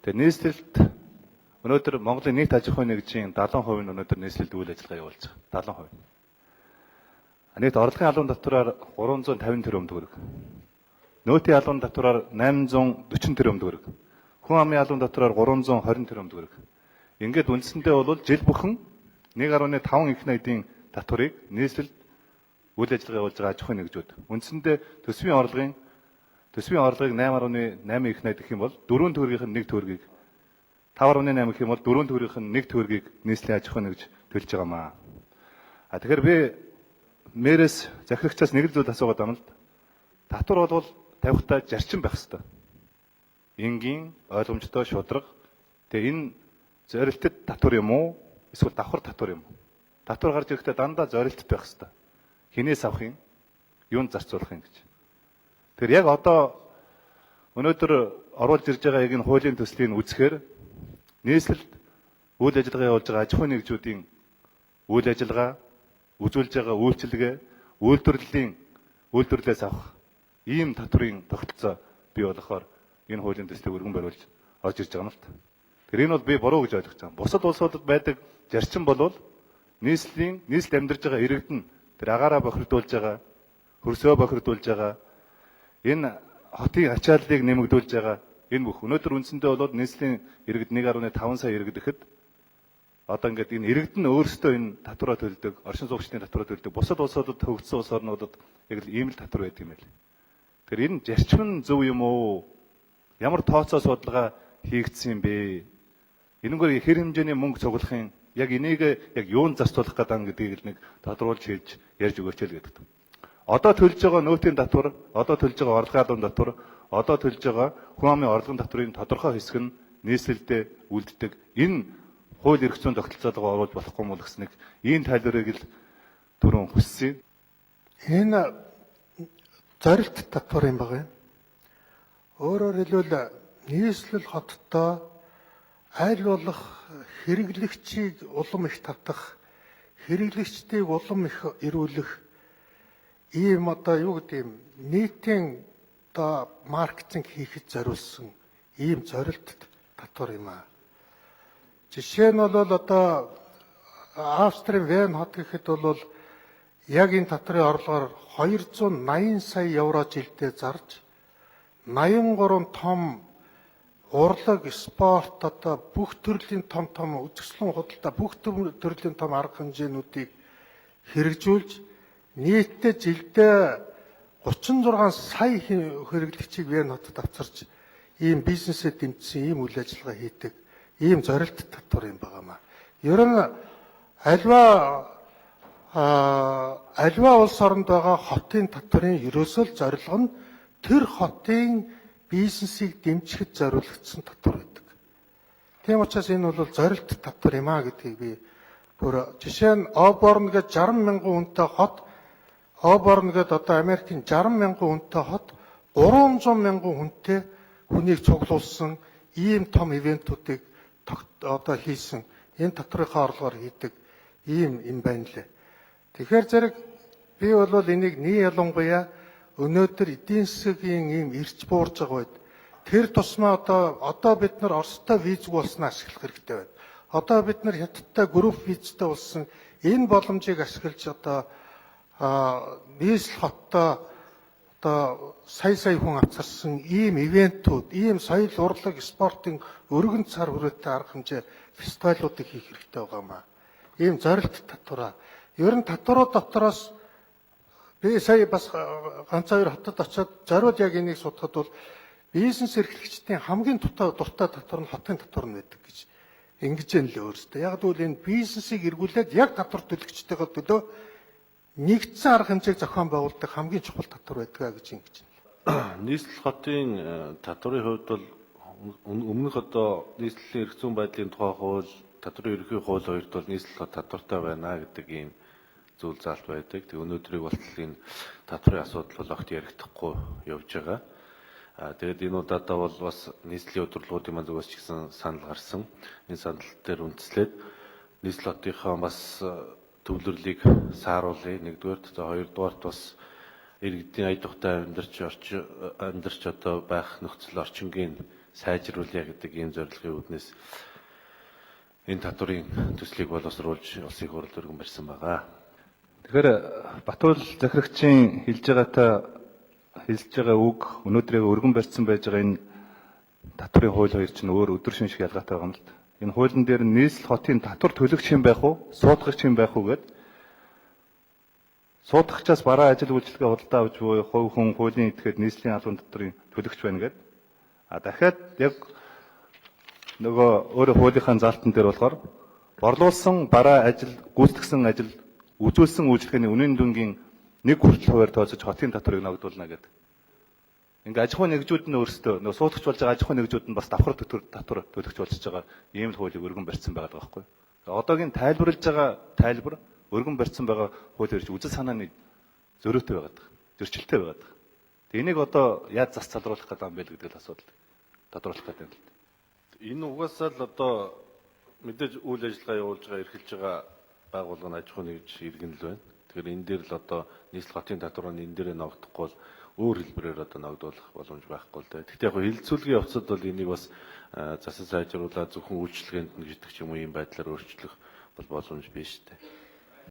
Тэгээ нийслэлд өнөөдөр Монголын нийт аж ахуйн нэгжийн 70% нь өнөөдөр нийслэлд үйл ажиллагаа явуулж байгаа. 70%. Нийт орлогын албан татвараар 350 тэрбум төгрөг. Нөөтийн албан татвараар 840 тэрбум төгрөг. Хүн амын албан татвараар 320 тэрбум төгрөг. Ингээд үндсэндээ бол жил бүхэн 1.5 их найдын татварыг нийслэлд үйл ажиллагаа явуулж байгаа аж ахуйн нэгжүүд үндсэндээ төсвийн орлогыг 8.8 их найд гэх юм бол 4 төгрөгийн 1 төгрөгийг, 5.8 гэх юм бол 4 төгрөгийн 1 төгрөгийг нийслэлийн аж ахуйн нэгж төлж байгаа маа. А тэгэхээр би мэрээс, захирагчаас нэг л зүйл асуугаад байна л да. Татвар бол тавихтаа зарчим байх хэрэгтэй. Энгийн, ойлгомжтой, шударга. Тэгээ энэ зорилтод татвар юм уу? Эсвэл давхар татвар юм уу? Татвар гарч ирэхдээ дандаа зорилттой байх хэрэгтэй. Хинээс авах юм? Юунд зарцуулах юм гэж. Тэр яг одоо өнөөдөр оруулж ирж байгаа яг энэ хуулийн төслийг үзэхээр нийслэлд үйл ажиллагаа явуулж байгаа аж ахуйн нэгжүүдийн үйл ажиллагаа, үзүүлж байгаа үйлчилгээ, үйлдвэрлэлийн үйлдвэрлэлээс авах ийм татврын тогтолцоо бий болохоор энэ хуулийн төслийг өргөн бариулж орж ирж байгаа юм л та. Тэр энэ бол би буруу гэж ойлгож байгаа. Бусад улсуудад байдаг зарчим болвол нийслэлийн нийслэлд амьдарч байгаа иргэд нь тэр агаараа бохирдуулж байгаа, хөрсөө бохирдуулж байгаа, энэ хотын ачааллыг нэмэгдүүлж байгаа энэ бүх өнөөдөр үндсэндээ бол нийслэлийн иргэд 1.5 сая иргэд гэхэд одоо ингээд энэ иргэд нь өөрсдөө энэ татвараа төлдөг, оршин суугчдын татвараа төлдөг. Бусад улсуудад, хөгжсөн улс орнуудад яг л ийм л татвар байдаг юм байл. Тэгэхээр энэ зарчим нь зөв юм уу? Ямар тооцоо судалгаа хийгдсэн юм бэ? Энэгээр хэр хэмжээний мөнгө цуглахын, яг энийг яг юунд зарцуулах гэдэг гэдгийг л нэг тодруулж хэлж ярьж өгөөч л гэдэг. Одоо төлж байгаа нөөтийн татвар, одоо төлж байгаа орлогын албан татвар, одоо төлж байгаа хүн амын орлогын татврын тодорхой хэсэг нь нийслэлдээ үлддэг. Энэ хууль эрх зүйн тогтолцоогоо оруулж болохгүй юм бол гэсэн нэг ийм тайлбарыг л түрүүн хүссэн. Энэ зорилт татвар юм байна. Өөрөөр хэлбэл, нийслэл хоттой аль болох хэрэглэгчийг улам их татах, хэрэглэгчдийг улам их эрүүлэх ийм одоо юу гэдэг юм, нийтийн одоо маркетинг хийхэд зориулсан ийм зорилт татвар юм аа. Жишээ нь бол одоо Австрийн Вен хот гэхэд бол яг энэ татврын орлогоор 280 сая евро жилдээ зарж, 83 том урлаг, спорт, одоо бүх төрлийн том том үзэсгэлэн худалдаа, бүх төрлийн том арга хэмжээнүүдийг хэрэгжүүлж, нийтдээ жилдээ 36 сая хэрэглэгчийг Вен хотод авчирч, ийм бизнесээ дэмжсэн ийм үйл ажиллагаа хийдэг ийм зорилт татвар юм байгаа маа. Ер нь альва улс оронд байгаа хотын татварын ерөөсөө л зорилго нь тэр хотын бизнесийг дэмжихэд зориулагдсан татвар байдаг. Тийм учраас энэ бол зорилт татвар юм а гэдгийг би бүр, жишээ нь Оборн гэж 60 мянган хүнтэй хот, Оборн гэдэг одоо Америкийн 60 мянган хүнтэй хот 300 мянган хүнтэй хүнийг цуглуулсан ийм том event үүдийг одоо хийсэн, энэ татврынхаа орлогоор хийдэг ийм юм байна лээ. Тэгэхээр зэрэг би бол энийг нэг ялангуяа өнөөдөр эдийн засгийн ийм эрч буурж байгаа үед, тэр тусмаа одоо бид нар Оростой визгүй болсноо ашиглах хэрэгтэй байна. Одоо бид нар Хятадтай групп визтэй болсон энэ боломжийг ашиглаж, одоо нийслэл хоттой одоо сая сая хүн авчирсан ийм event үүд, ийм соёл, урлаг, спортын өргөн цар хүрээтэй арга хэмжээ фестивалуудыг хийх хэрэгтэй байгаа юм аа. Ийм зорилт татвараа. Ер нь татварууд дотроос би сая бас ганц хоёр хотод очиод зориуд яг энийг судахад бол бизнес эрхлэгчдийн хамгийн дуртай татвар нь хотын татвар нь байдаг гэж ингэж юм лээ өөрөөсөө. Яг гэвэл энэ бизнесийг эргүүлээд яг татвар төлөгчтэйгээ төлөө нэгдсэн арга хэмжээг зохион байгуулдаг хамгийн чухал татвар байдаг гэж ингэж байна. Нийслэл хотын татварын хувьд бол өмнөх одоо нийслэлийн эрх зүйн байдлын тухай хууль, татварын ерөнхий хууль хоёрт бол нийслэл хот татвартай байна гэдэг ийм зүйл заалт байдаг. Тэг өнөөдрийг болтол энэ татварын асуудал бол огт ярихдахгүй явж байгаа. А тэгээд энэ удаадаа бол бас нийслэлийн удирдлагуудын маань зүгээс ч гэсэн санал гарсан. Энэ санал дээр үндэслээд нийслэл хотынхоо бас төвлөрлийг сааруулъя нэгдүгээрт, за хоёрдугаарт бас иргэдийн ая тухтай амьдарч одоо байх нөхцөл орчингийн сайжруулъя гэдэг ийм зорилгын үүднээс энэ татварын төслийг боловсруулж улсын хурлд өргөн барьсан байгаа. Тэгэхээр Батүл захирагчийн хэлж байгаатай хэлж байгаа үг өнөөдрийг өргөн барьсан байж байгаа энэ татварын хууль хоёр чинь өөр өдөр шин шиг ялгаатай байгаа юм л да. Энэ хуулийн дээр нийслэл хотын татвар төлөгч юм байх уу, суудагч юм байх уу гэд суудагчаас бараа ажил үйлчилгээ худалдаа авч буй хувь хүн хуулийн этгээд нийслэлийн албан татварын төлөгч байна гэд. А дахиад яг нөгөө өөрөө хуулийнхаа заалтан дээр болохоор борлуулсан бараа ажил гүйцэтгсэн ажил үзүүлсэн үйлчилгээний үнийн дүнгийн нэг хүртэл хувиар тооцож хотын татварыг ногдуулна гэдэг. Ингээ аж ахуйн нэгжүүд нь өөрсдөө нөгөө суудагч болж байгаа аж ахуйн нэгжүүд нь бас давхар татвар төлөгч болж байгаа ийм л хуулийг өргөн барьсан байгаа байхгүй. Одоогийн тайлбарлаж байгаа тайлбар өргөн барьсан байгаа хууль ирж үзэл санааны зөрүүтэй байгаад байгаа. Зөрчилтэй байгаад байгаа. Тэг энийг одоо яаж зас залруулах гэдэг юм бэ гэдэг л асуудал тодруулах гэдэг юм л. Энэ угаасаа л одоо мэдээж үйл ажиллагаа явуулж байгаа, эрхэлж байгаа байгууллага нь аж ахуйн нэгж иргэн л байна. Тэгэхээр энэ дээр л одоо нийслэл хотын татвар нь энэ дээрээ ногдохгүй бол өөр хэлбэрээр одоо ногдуулах боломж байхгүй л дээ. Гэхдээ яг хилцүүлгийн явцад бол энийг бас засаж сайжруулаад зөвхөн үйлчилгээнд нь гэдэг ч юм уу ийм байдлаар өөрчлөх бол боломж биш дээ.